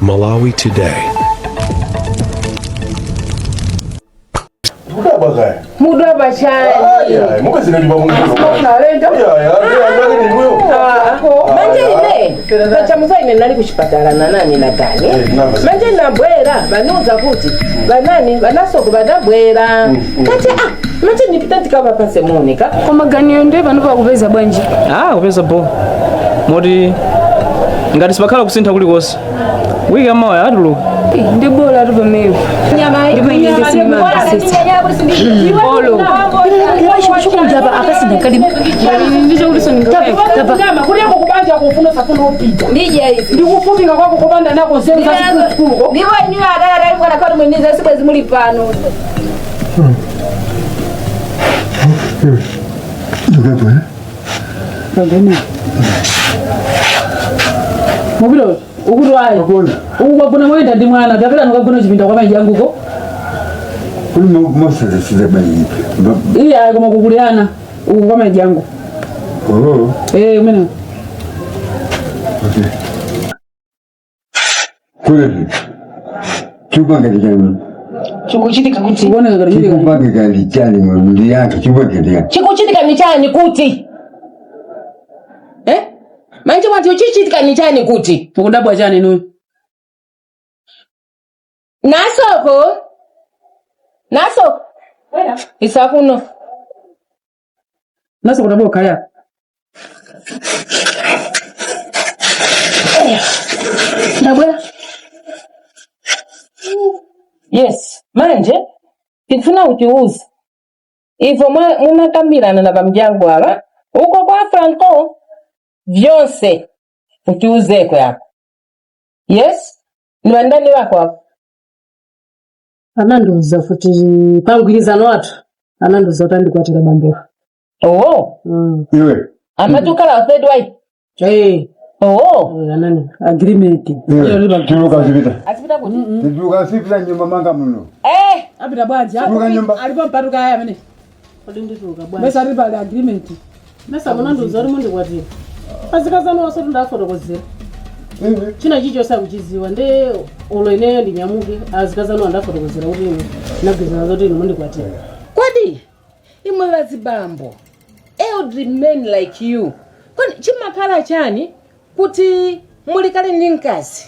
Malawi Today. Ndikudabwa kaya. Mudabwa chani? Ayi, mukazina nyumba muno. Ayi, ayi, ndinuyo. Manje ine pachamuza ine nali kuchipatala nanani na gani Eh, namba. manje nabwera vanuza kuti vanani vanasoko vanabwera kati ah manje ndipita ndikavapase munika. Koma ganiyo ndiye pano pakupeza bwanji? Ah, kupeza bo moti ngati sipakhala kusintha kulikonse wiki yamawa atuluka. Eh, ndi bola atu pameyo ndipo ine ndisimamvetsetsa olo Chikujapa akasida kali. ndichokuti Nyama kuleko kubanja kufuna safuna upita. Ndija izi. Ndikufupika kwako kupanda nako nzeru za sikukuluko. Ndipo inuyo adala ali mwana kwati mweniza sibwezi muli pano. Mubiro ukuti wayi. Ukugona moyenda ndi mwana tapita nukagona chipinda kwa mayi yanguko. Iye ayi koma kukuliyana uku kwa mayi yangu. Eh umene. Chikuchitika kuti Kuoneka ngati chitika. Chikuchitika ni chani kuti eh manje mwati uchichitika ni chani kuti? Mukudabwa chani inuyo? Nasoko nasoko isakuno. Naso kudabwa kaya. Ndabwera. Yes, manje tifuna utiuze ivo munakambirana na vamjangu ava uko kwa Franco vyonse utiuzeko yako. Yes, ni vandani vako ava? Anandiuza kuti pamgwirizano wathu anandiuza kuti andikwatira bambo. Oo. Iwe. Amati ukhala third wife? Eh. Oo. Anani agreement. Iwe. Tuluka zipita. Asipita kuti? Tuluka zipita nyumba manga muno. Eh. Apita bwanji. Tuluka nyumba. Alipo mpatuka aya amene. Kodi ndituluka bwanji? Mesa ali pali agreement. Mesa munandiuza kuti mundikwatira. Azikazanu waso ndafotokozera. China chicho sakuchiziwa nde ulo ineyo ndinyamuke azikazanu andafotokozera kuti inu nagwirizana zoti inu mundikwatira. Kodi imwe vazibambo, elderly men like you, kodi chimakhala chani kuti muli kale ndi mkazi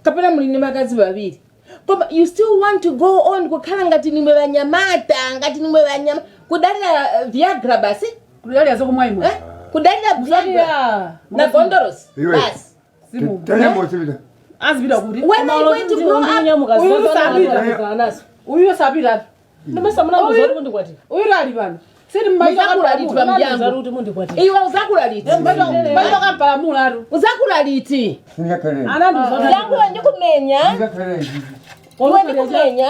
kapena muli ndi makazi vaviri koma you still want to go on kukhala ngati nimwe vanyamata, ngati nimwe vanyama, kudalira Viagra basi? Kudalira zokumwa imwe. Eh? Kudalira Viagra na gondolos Iwe. basi. Tanyambo zipita. Azipita kuti? When are you going to grow up? Uyu sapita. Uyu sapita. Mesa munandiuza kuti mundikwatira. Uyu ali pano. Sili Muzakula liti Munandiuza pamjangu? kuti mundikwatira. Iwe uzakula liti? Mbaito kampalamula atu. Uzakula liti? Singakhaleni. Anandiuza. Mjangu ndikumenya. Singakhaleni. Iwe ndikumenya.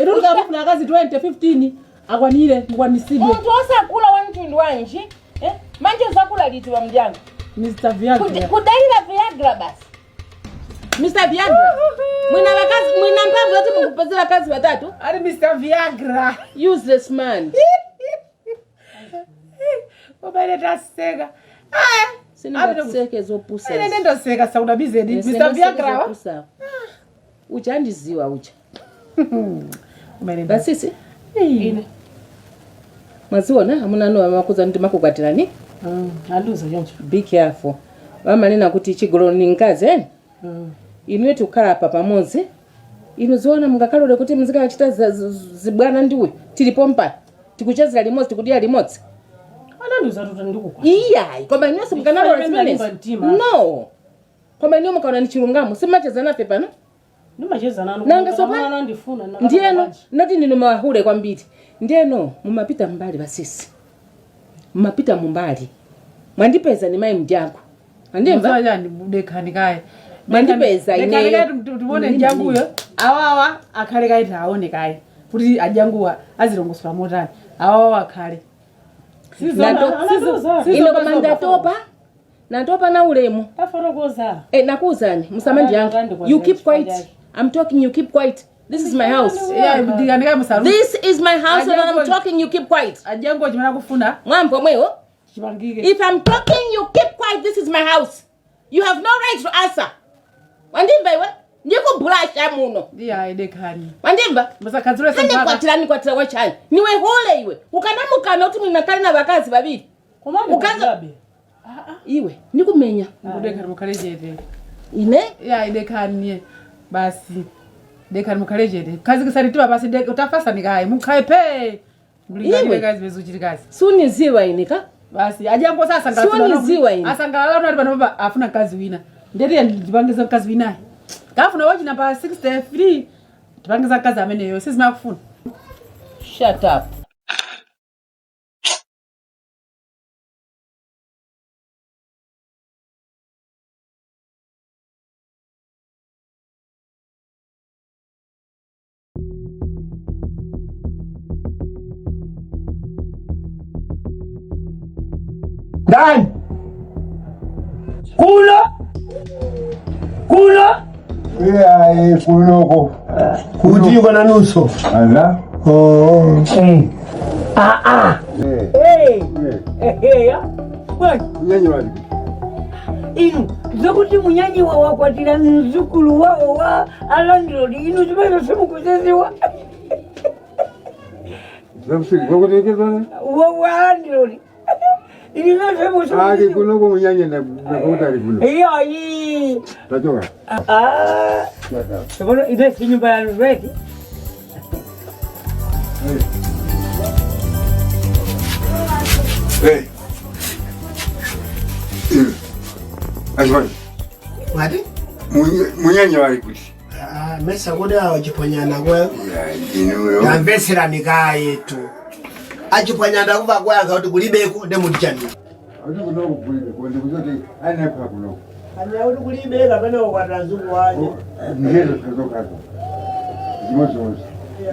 Inu tikamufuna akazi 20 15 akwanire mukwanisidwe. Munthu osakula wa mtundu wanji eh? Manje uzakula liti wa mjangu? Mr. Viagra. Kudalira Viagra basi. Mr. Viagra. Mwina vakazi mwina mphamvu zoti mukupezera vakazi vatatu. Ali Mr. Viagra. Useless man. Koma ine taseka. Aya. Sindingaseke zopusa. Ine ndoseka saunabizedi. Mr. Viagra wa. Zopusa. Ucha andiziwa ucha. Koma ine Basisi. Mwaziona amuna anu amakuza ndi makukwatirani? Andiuza choncho. Be careful. Vamanena kuti chigololo ni mkazi eh? Inuyo tikukhala apa pamodzi. Inu ziona mungakalole kuti muzikachita zibwana ndiwe tilipo mpano tikuchezera limodzi tikudya limodzi. Anandiuza kuti ndikukwatira. Iyayi koma inonso mukanalola Ndifuna zimenezi? mtima. No, koma iniyo mukaona ni chilungamo simacheza nafe pano. Ndimacheza nanu. Nanga sopa? Ndifuna. Ndiyeno nati ndinu mawahule kwambiri. Ndiyeno mumapita mbali basisi, mumapita mumbali. Mwandipeza ni mayi mjangu, andimva? Muzajani dekhani kaye. Mwandipeza Dekhani ineyo. kaye timuone njanguyo. Awawa akhale kaye taone kaye. Kuti ajanguwa azilongosola motani. Awawa akhale. Ine koma ndatopa, natopa na ulemu. Tafotokoza. Eh, nakuuzani musamandi yangu, you keep quiet. I'm talking, you keep quiet. This is my house. Yeah, dekhani kaye musalu. This is my house and I'm Ajangu- talking, you keep quiet. Ajanguwa chimene akufuna Mwambo mwewo. chipangike. If I'm talking, you keep quiet. This is my house. You have no right to answer. Wandimva? bulasha muno. Iya dekhani. Wandimva? Musakhadzule Kane kwatirani kwatira wachani. Niwe hule iwe. Ukanamukana kuti mwinakali na vakazi vaviri. Ukaza iwe nikumenya. Ngudekhani mukhale chete. Ine? Iya dekhani basi. Dekhani mukhale chete. Khazikisani basi utafasani kaye mukhale phe. Iwe. Kazi bezuchitikazi. Suniziwa ine ka? Basi ajango sasa Suniziwa ine. Asangalala unati pano papa afuna mkazi wina. Ndeti ndipangiza mkazi winayi. Kafuna wachi namba 63 tipangiza mkazi ameneyo sizimakufuna. Shut up. Ndani. Kuno. Kuno. Iyayi kunoko. Kutiko na nusu. Ala. Oh. Ah ah. Eh. Eh. Eh ya. Bwana. Munyanyi wali. Inu zokuti munyanyi wa wakwatira mzukulu wawo wa alandlord inu zimene simukuziziwa. Zakuti Wa wa alandlord. Inu zose Ali kunoko munyanyi na nakutali kuno. Iyo yi. Tachoka. Ah. Tsopano ine si nyumba yanu redi. Hey. Azwani. Mwati? Munyanyi wali kuti. Ah, mesa kuti awo chiponyana kwa Ya inuyo. tamvetsera mikayi tu. Achiponyana kuva kwayanga kuti kulibeko ndi mutichani. Ati kunoko kulibe kundi kuzoti anepha kunoko. Anya kuti kulibe kapena ukwatira mzukulu waje. Ngezo kazokazo. Zimozimozi.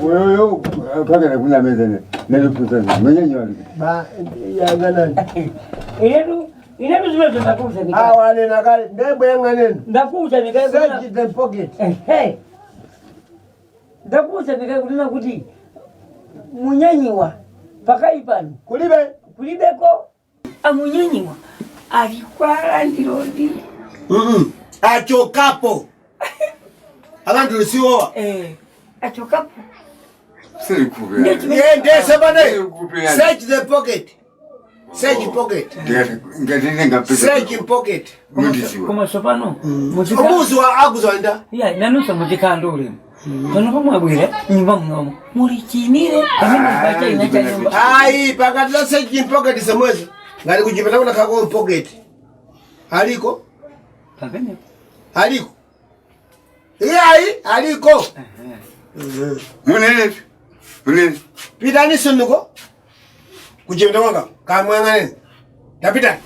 Uyoyo pakana kunamezene. Nelifuza. Munyanyi wali. Ba yang'anani. Inetu inetu zimene ndakuuza nikayi. Awa anena kale ndebwe yang'aneni. Ndakuuza nikayi. Search the pocket. Ehe. Ndakuuza nikayi kunena kuti munyanyiwa pakai pano Kulibe. kulibeko amunyanyiwa ali kwa landlord. Achokapo. Abantu lusiwowa. Eh, achokapo. Siri kupea. Yendese bane. Kupea. Search the pocket. Search pocket. Ngati ngapeza. Search pocket. Mundiziwa. Koma tsopano Umuzi wa akuzwanda. iya nanunso muzikhala ulemu pano pamwabwera nyumba munomo muli chinire pamene pacha ina cha nyumba Ayi pakati la search pocket semwezo. Ngati kuchipata kuna kako pocket. Aliko? pamene Aliko. Iyayi aliko. Munene. Munene. Pitani sunuko. Kuchipata kwanga kamwang'aneni. Tapitani.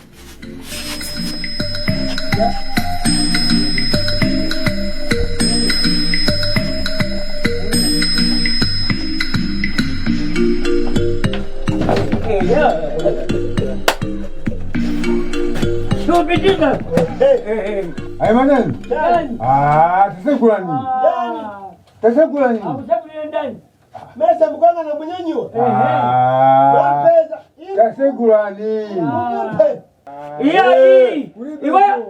Supitika Ayi manene. Ah, tasekulani. Tasekulani. akusakulire ndani Mesa mkwanga na munyanyiwa. Ah. Pesa. Tasekulani. iyayi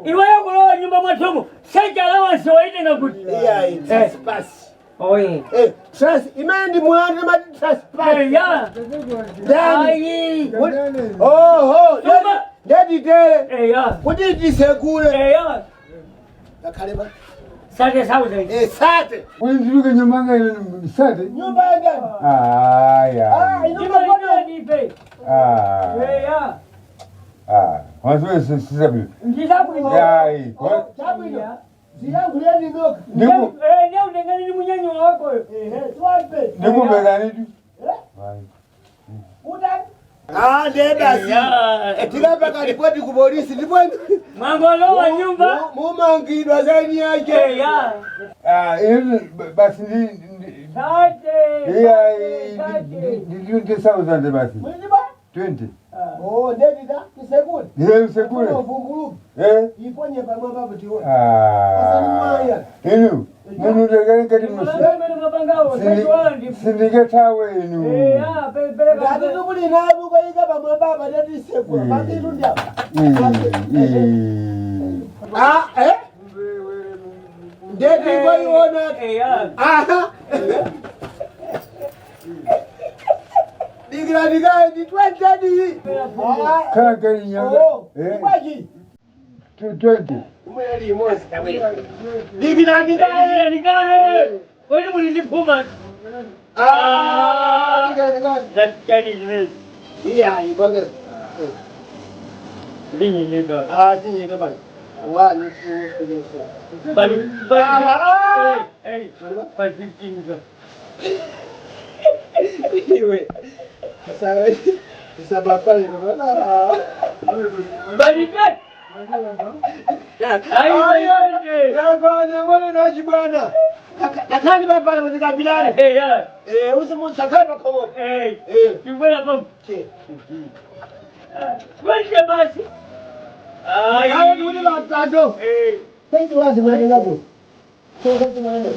iweyo kulowa nyumba mwathumu sechalawansi waitenga kuti Iyayi trespass. oye Eh, trans imene ndi mwana mati trespass. eya Ndani. ayi Oho, Nyumba. ndetitere eya kuti tisekule. eya Ngakhale ba. 30,000 Eh, sate. Unziluke nyumba nga sate. Nyumba ya ndani. Ah, ya. Ah, inyumba kwa ipe Ah. eya Ah. Wazo sisabi. ndisabwino Yayi. Chabwino. Ziyankhuleni ndoka. Ndiku ndiautengani ndi munyanyi wakoyo Ehe, tuwampe. ndikupezani tu. Utani? Ah, ndiye basi. Tikapaka ripoti ku polisi ndipo mwangolowa nyumba mumangidwa zaini yake. eya Ah, inu basi ndi tate iyayi ndi 20,000 basi. Mwiziba? 20. Oh, ndetita tisekule. Ndiye msekule. Uvumbuluke. Eh? Iponye pamwe papo tione. Ah. Inu munhu kati sindiketawe inu. Ngati tukuli napo ukayika pamwe papa ndetisekula. Pakitu ndi apa. Ah, eh? Ndeti ngoiona. Aha. Dikira ndi 20. Kaka nyanga. Oh, kwaji. 20. Umwe imozi. Dikira ndikae. Ndikae. Kodi muli ndi phuma? Ah, dikira ndikae. Zatchani zimene. Iya, ibonge. Ndinyinyika. Ah, tinyika bani. 1 2 3 4. Bali bali. Eh, pa 15. Iwe. Sasa sasa bapa ni bana. Bali bali. Ayi, Ya bwana, mbona naji bwana? Takani bapa ni kabilale. Eh, ya. Eh, usimu takani bakomo. Eh. Eh. Ngibona baba. Che. Kwanje basi. Ayi. Ayi, uli batado. Eh. Thank you wazi mwana ngapo. Thank you mwana.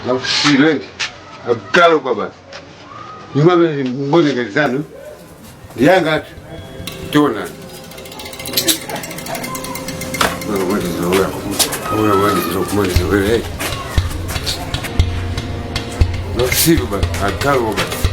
Lakusireti. Agalo kwa basi. Nyuma mbone ngezanu. Ndiyanga tona. Lakusiru basi. Agalo kwa basi.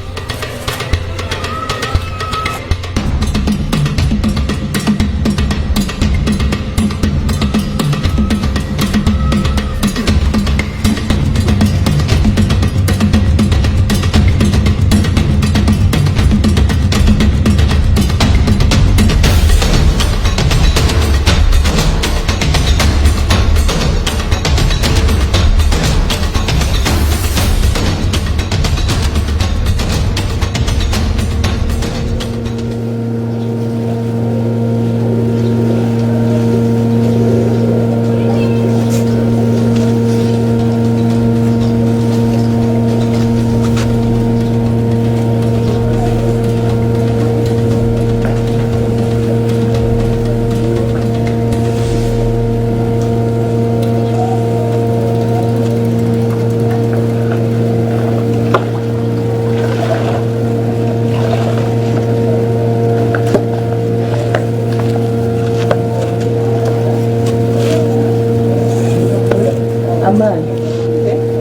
Amani,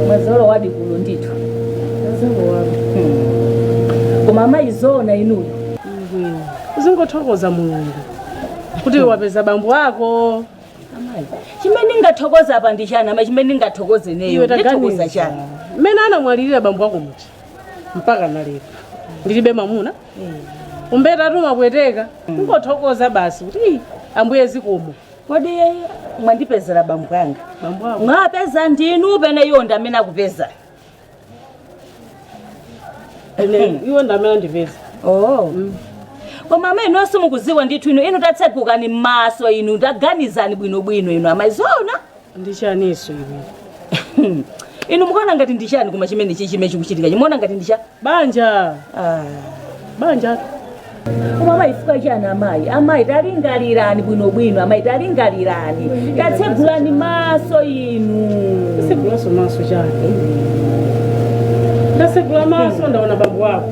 mwazolo wadi kuno ndithu. Koma amayi zona inuyo. Uzingothokoza Mulungu kuti wapeza bambo ako. Amayi, chimene ngathokoza apa ndi chani ama chimene ngathokoze neyo Iwe ndithokoza taganiza. chani. Mmene anamwalirira bambo ako muti mpaka nalero ndilibe mamuna umbeta tumapweteka ungothokoza basi kuti "Ii, ambuye zikomo." Kodi mwandipezera bambo anga? Bambo ako Mwapeza ndinu pene iwo ndi amene akupeza. Iwo ndi amene andipeza. Oh. Koma amayi nonse mukuziwa ndithu inu, inu tatsegukani m'maso inu, taganizani bwinobwino inu amayi zona. Ndi chaniso iwe. Inu mukuona ngati ndi chani koma chimene chichi chimene chikuchitika, chimuona ngati ndi cha banja. Banja. Koma amayi chifukwa chani amayi? Amayi talingalirani bwinobwino, amayi talingalirani. Tatsegulani maso inu. Ndasegulaso maso chani? Ndasegula maso ndaona bambo wako.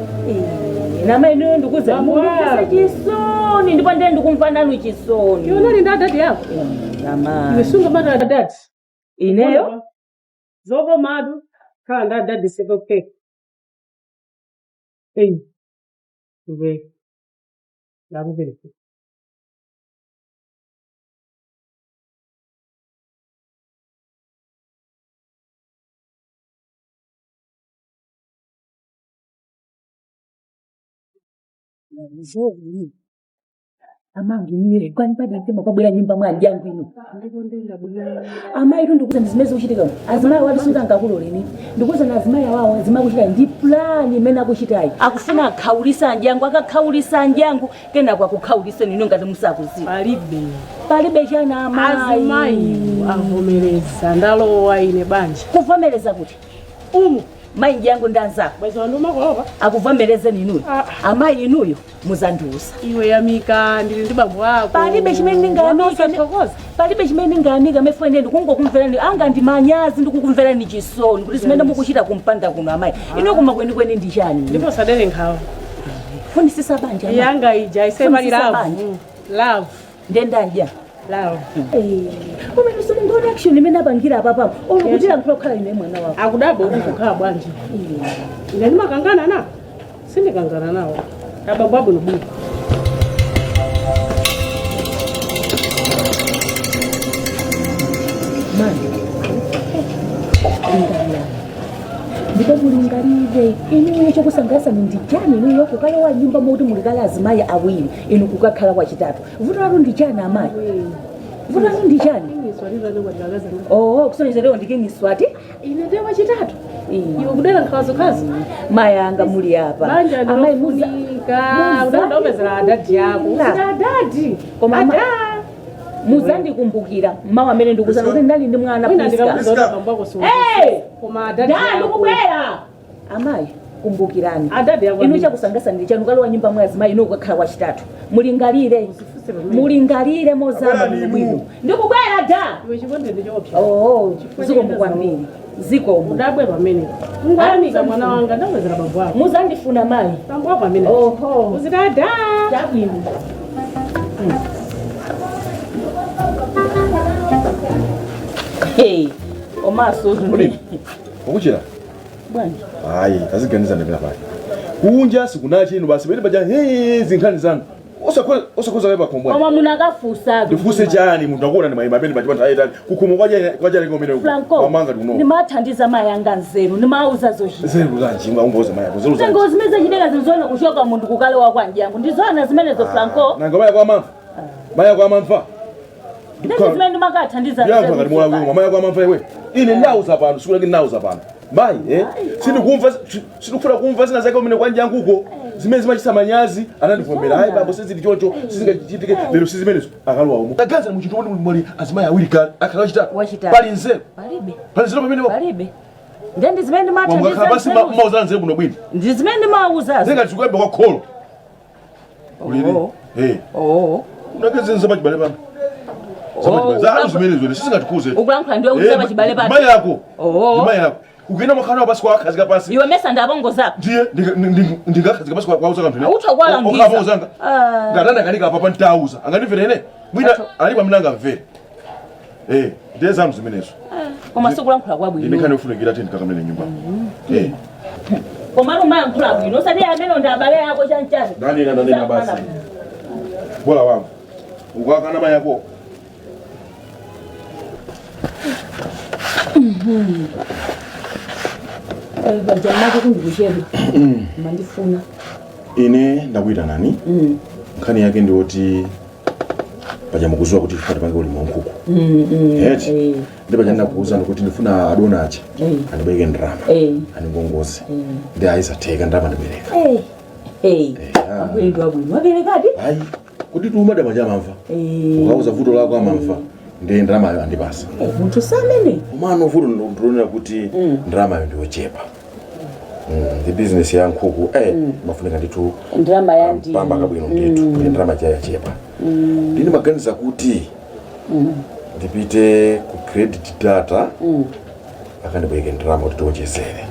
Namayi inuyo ndikuza Bambo mundimvese wako. chisoni ndipo ndiye ndikumva nanu chisoni. Iwe unali ndi adadi yako. Amayi. Iwe sunga adadi. Ineyo? Zokomatu khala ndi adadi sikoke. Eyi. Iwe. Ndakupereka. Nzoni. Amangi iye kwani padi mtima kwabwera nyumba mwa jangu ino. Amayi tu ndikuza ndizimene zikuchitika. Azimayi watu suti angakuloleni. Ndikuza na azimayi awawo azimayi akuchita ndi plani imene akuchitayi. Akufuna akhaulisa anjangu, akakhaulisa anjangu kenako akukhauliseni ino ngati musakuziwa. Palibe. Palibe chana amayi. Azimayi avomereza ndalowa ine banja. Kuvomereza kuti Umu. mayi njangu ndi anzako Bwezi wandumakolopa. akuvomerezeni inuyo. Ah. Amayi inuyo muzandiuza. Iwe yamika ndili ndi bambo wako. Palibe chimene ndingayamike. Palibe chimene ndingayamike amefune ndikungokumverani anga ndi manyazi ndikukumverani chisoni kuti zimene mukuchita kumpanda kuno amayi. Ino koma kwenikweni ndi chani? Ndipo sadere nkhawa. Funisisa banja amayi. Yanga ija isema Funisisa love. banja. Love. Ndendadya. Love. Umene simungaona action imene apangira apapa. Olo kuti lankhula kukhala ine mwana wako. Akudabwa kuti kukhala bwanji. Ine ndimakangana nawo. Sindikangana nawo. Abambo abwino bwino. Mani. Lingalira. Ndipo mulingalire inuyo chokusangalasani ndi chani inuyo kukalowa nyumba moti mulikale azimayi awiri inu kukakhala kwachitatu. Vuto lanu ndi chani amayi? Vuto lanu ndi chani? Oh, kusonyeza leo ndikingiswati. Ine ndiye wachitatu. Iwe kudera nkhawa zokhazi. Mayi anga muli apa. Banja Amayi muza ndilofunika. Udandaopezera adadi yako. Muza- Adadi. Koma ama- Ada. muzandikumbukira mawu amene ndikuzana kuti ndali ndi mwana Mwina Priska. ndikakuza kuti bambo wako siwo. Hey! Koma adadi Da, yako. ndikubwera. Amayi kumbukirani. Adadi yako Inu amene. chakusangasani ndi chanu kalowa nyumba mwa azimayi inu kukakhala wachitatu. Mulingalire. Mulingalire mozama Abwera bwino ndimu. bwino. Ndikubwera da. Iwe chikondi ndichoopsa. Oh, zikomo kwambiri. Zikomo. Udabwe pamene. Ungayamika mwana wanga ndawezera bambo wako. Muzandifuna mayi. Bambo wako amene. Oho. Uzidada. Chabwino. Hey, omaso Kodi ukuchira? Bwanji. Hayi, taziganiza ndapita pake. Kunja sikunachi inu basi pene paja hey zinkhani zanu. Osakhoza kaipa khombwa. Koma munakafusa. Ndifuse chani munthu akuona ndi mayima pene pachipata ayitali. Kukhomo kwaja kwaja lengo mene uko. Franco. Mamanga ndikuno. Ndimathandiza mayi anga nzeru, ndimauza zochita. Zeru zanji ngomboza mayi ako. Zeru zanji. Zengo zimene zachitika zinzoona kuchoka munthu kukalowa kwa njangu. Ndizoona zimenezo Franco. Nanga mayi ako amamva. Mayi ako amamva. Ndizo zimene ndimakathandiza Yankho nzeru. ngati mola kuno mayi ako amamva iwe. Ine ndauza pano, siku lake ndauza pano. Mayi, eh? Sindikumva sindikufuna kumva zina zake umene kwa njanguko. Zimene zimachisa manyazi anandivomera. Hayi babo sizili choncho, sizingachitike lero sizimenezo. Akalowa umo. Taganza muchinthu kuti muli azimayi awiri kale akhala wachitatu. Wachitatu. Pali nzeru. Palibe. Pali nzeru pamene Palibe. Ndiye ndi zimene mwakhala ndimathandiza basi nzeru. mauzana nzeru bwino bwino. Ndi zimene ndimauzazo. Zenga tikuyamba kwa kholo. Ulire. Eh. Oh. Unakeze pachibale pano. Oh, Zahalu zimenezo sizingatikuze. Ukulankhula ndiwe kuti pachibale pano. Mayi yako. Oh. Mayi yako. Ukuyenda makhala pasi kwa akhazika pasi. Iwe mesa ndabongo zako. Ndiye ndingakhazika pasi kwa kwauza kanthu ne. Utha kwalangiza. Okauzanga. Ah. Ngatana kanika apa ntauza. Angandimvere ine. Mwina alipo amene angamvere. Eh, ndiye zamu zimenezo. Koma sikulankhula Ine kwabwino. khani ufunikira tini kakamene nyumba. Eh. Koma umayankhula bwino. Osati amene ndi abale ako chanchani. Ndanena ndanena basi. Bola wangu. Ukakana mayi yako. Jamako kundikuchedwa. Mandifuna. Ine ndakuita nani? Nkhani yake ndiwoti paja mukuziwa kuti ife tipange ulimi wankhuku. Eti. Ndi paja ndakuwuzani kuti ndifuna adona aja. Andibwereke ndalama. Andingongoze. Ndi ayisatheka ndalama ndibereka. Abwendo abwino. Waberekadi? Ayi. Kuti tiumada maja amamva. Ukauza vuto lako amamva. Ndi ndalamayo andipasa. Munthu samene. Umano vuto ndilonera kuti ndalamayo ndiyochepa. Ndi business ya nkhuku mafunika ndithu Ndalama ya ndi pamba kabwino ndithu ndi ndalama chayachepa. Ndini maganiza kuti ndipite ku credit data akandibwereke ndalama kuti tionjezere.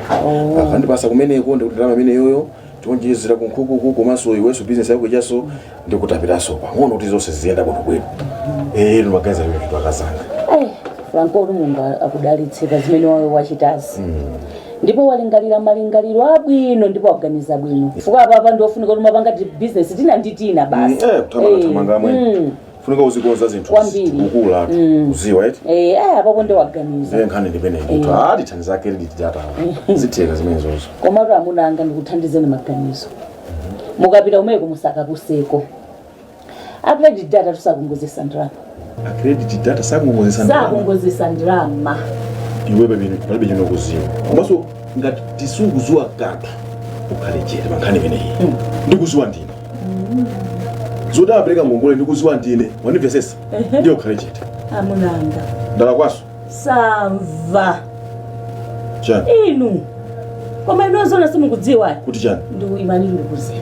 Akandipasa kumeneko ndikuti ndalama imeneyoyo tionjezera ku nkhukuku, komanso iwenso business yako ichaso ndikutapiranso pang'ono kuti zonse ziyenda bwinobwino. Ndimaganiza limene chinthu akazanga. Franco, Mulungu akudalitse pa zimene wawe wachitazi, ndipo walingalira malingaliro abwino ndipo waganiza bwino, chifukwa apapa ndiofunika kuti mapanga ti business tina ndi tina basi. Kuthamanga thamanga amwene. Funika uzikonza zinthu. Kwambiri. Kukula kuziwa eti. Apapo ndi waganiza. Nkhani ndimene ndithu tithandiza credit data, zitheka zimene zozo. Komatu amuna anga, ndikuthandizeni maganizo. Mukapita umeko musakakuseko a credit data, tusakongozesa ndalama. A credit data sakungozesa ndalama? Sakongozesa ndalama. Iwe palibe chino kuziwa, komanso ngati tisukuziwa kanthu ukhale chete pa nkhani imeneyi. Ndikuziwa ndine zoti amapereka ngongole, ndikuziwa ndine, wandimvesesa? Ndiye ukhale chete. Amunanga. Ndalakwaso? Samva. Chani? Inu, koma inu zona simukudziwa. Kuti chani? Imani, ndikuzeni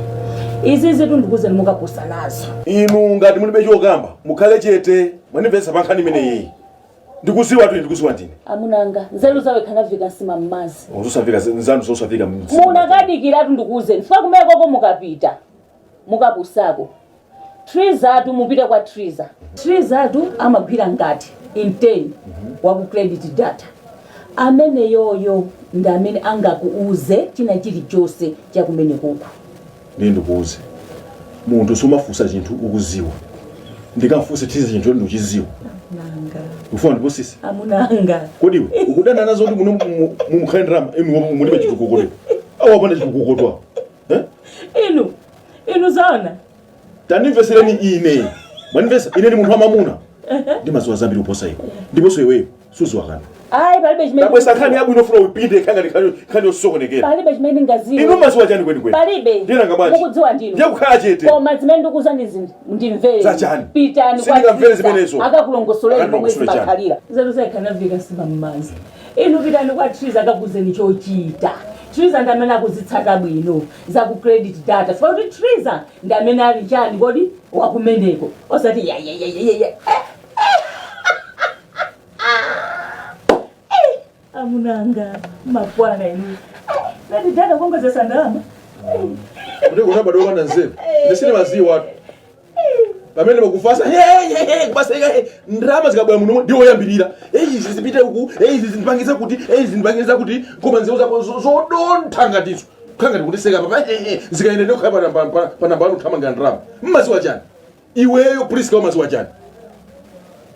izi zitu, ndikuzeni mukapusa nazo. Inu ngati mulibe chokamba mukhale chete, mwandimvesa? Pa nkhani imeneyi ndikuziwa tu, ndikuziwa ndine. Amunanga, nzeru zawe khanavika nsima mmazi. Zosafika nzanu zosafika. Munakadikiratu, ndikuuzeni, fika kumekoko mukapita mukapusako. Trizatu, mupite kwa Triza. Trizatu amagwira ngati intern waku credit data. Amene yoyo ndi amene angakuuze china chilichonse chakumene kuku. Ndiye ndikuuze, munthu sumafunsa chinthu ukuziwa. Ndikamfunse Triza chinthu ndikuchiziwa? Nanga. Ufuna ndipusise? Amunanga. Kodi iwe ukudana nazo kuti muno mumukhale ndalama? Inu mulibe chitukuko lero, awapanda chitukuko twa, eh? Inu zona. Tandimvesereni ine, mwandimvesa? Ine ndi munthu wamamuna, ndimaziwa zambiri kuposa iwe, ndiponso iweyo suziwa kanthu. Ayi, palibe chimene. Tabwesa nkhani yabwino, ufuna upinde khangati nkhani yosokonekera. Palibe chimene ndingaziwe. Inu maziwa chani kwenikweni? Palibe. Ndinanga bwanji? Mukudziwa ndinu. Ndiye kukhala chete. Koma zimene ndikuuzani ndimvere. Zachani? Pitani kwa Sindingamvere Triza, zimenezo. akakulongosoleni momwe Akandilongosole chani? zimakhalira. Nzeru zakhanavika sima mmanzi. Inu pitani kwa Triza, akakuzeni chochita. Triza ndi amene akuzitsata bwino za ku credit data, chifukwa kuti Triza ndi amene ali chani kodi wakumeneko, osati yayayayaya. Amunanga, makwana inu. Credit data kuongozesa ndalama. Kuti kunabadwa opanda nzeru, ine sindimaziwa atu pamene pakufasa kubaseka ndalama zikabwera muno ndiwo oyambirira, izi zipite uku, izi zindipangize kuti, izi zindipangize kuti, koma nzeru zako zodontha ngatizo khangati kutiseka papa zikayenda ndikukhala pa namba anu kuthamangira ndalama. Mmaziwa chani iweyo, Priska? Umaziwa chani?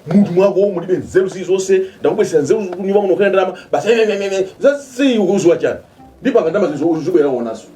Munthu mwako mulibe nzeru zilizonse. Ndakubwesera nzeru kunyumba muno kukhala ndalama basi zasi. Ukuziwa chani? Ndipanga ndalama zibwera uonaso.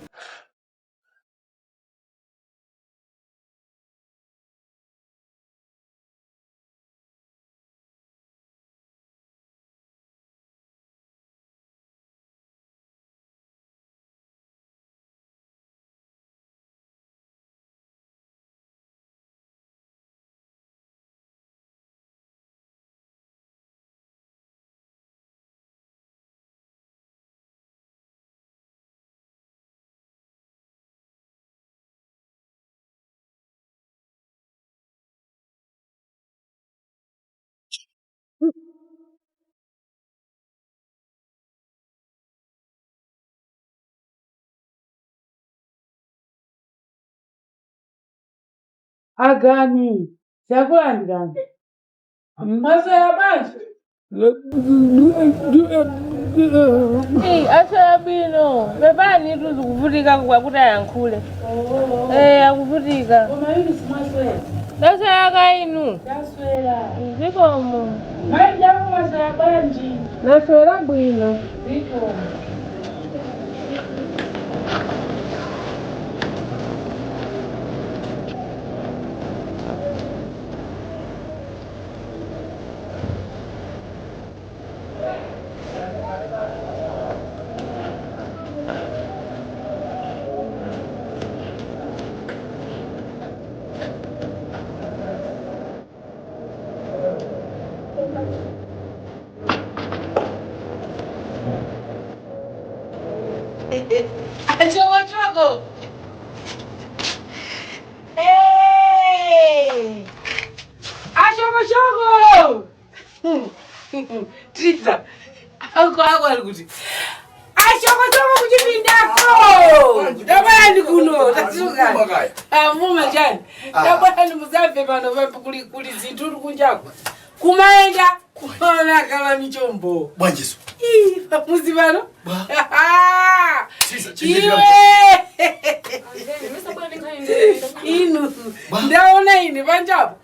Agani, chakulandirani. Mwaswera bwanji? Aswera bwino. Pepani, tuzikuvutika kwakuti ayankhule. Akuvutika. Koma inu simwaswera? Ndaswera ka inu? Ndaswera. Zikomo. Mayi jangu, mwaswera bwanji? Ndaswera bwino. Zikomo. Achokochoko. Hey! Achokochoko. Tridza. Ako ako ari kuti. Achokochoko kuchipindako. Tabwani kuno tasuka. Muma chani. Tabwani muzamve pano pamwe kuli kuli zinthu kunjako. Kumaenda kuona kala michombo. Bwanjiso. Ii, pamuzi pano. Iwe. Inu ndaona ine panjapo.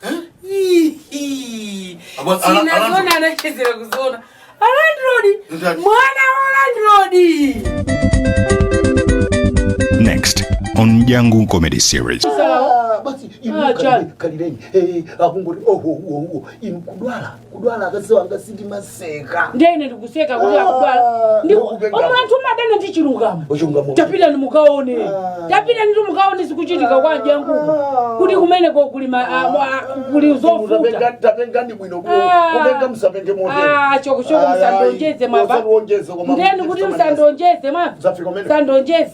Sina zona anachezera kuzona. Alandrodi. Mwana wa landrodi. Next on Mjangu Comedy Series. Basi inu kalireni akungoti oho oho inu kudwala kudwala akaziwa angasindi maseka. Ndiye ine ndikuseka kuti akudwala. Omwe anthu madana ndi chilungamo. Ochilungamo. Tapita mukaone, tapita ndi mukaone zikuchitika kwa Janguko kuti kumeneko kuli kuli zovuta. Tapengani bwino kupenga, musapenge motere. Ah, chokochoko, musandonjeze mwava. Musandonjeze koma. Ndeni kuti musandonjeze mwava. Zafika umene. Sandonjeze.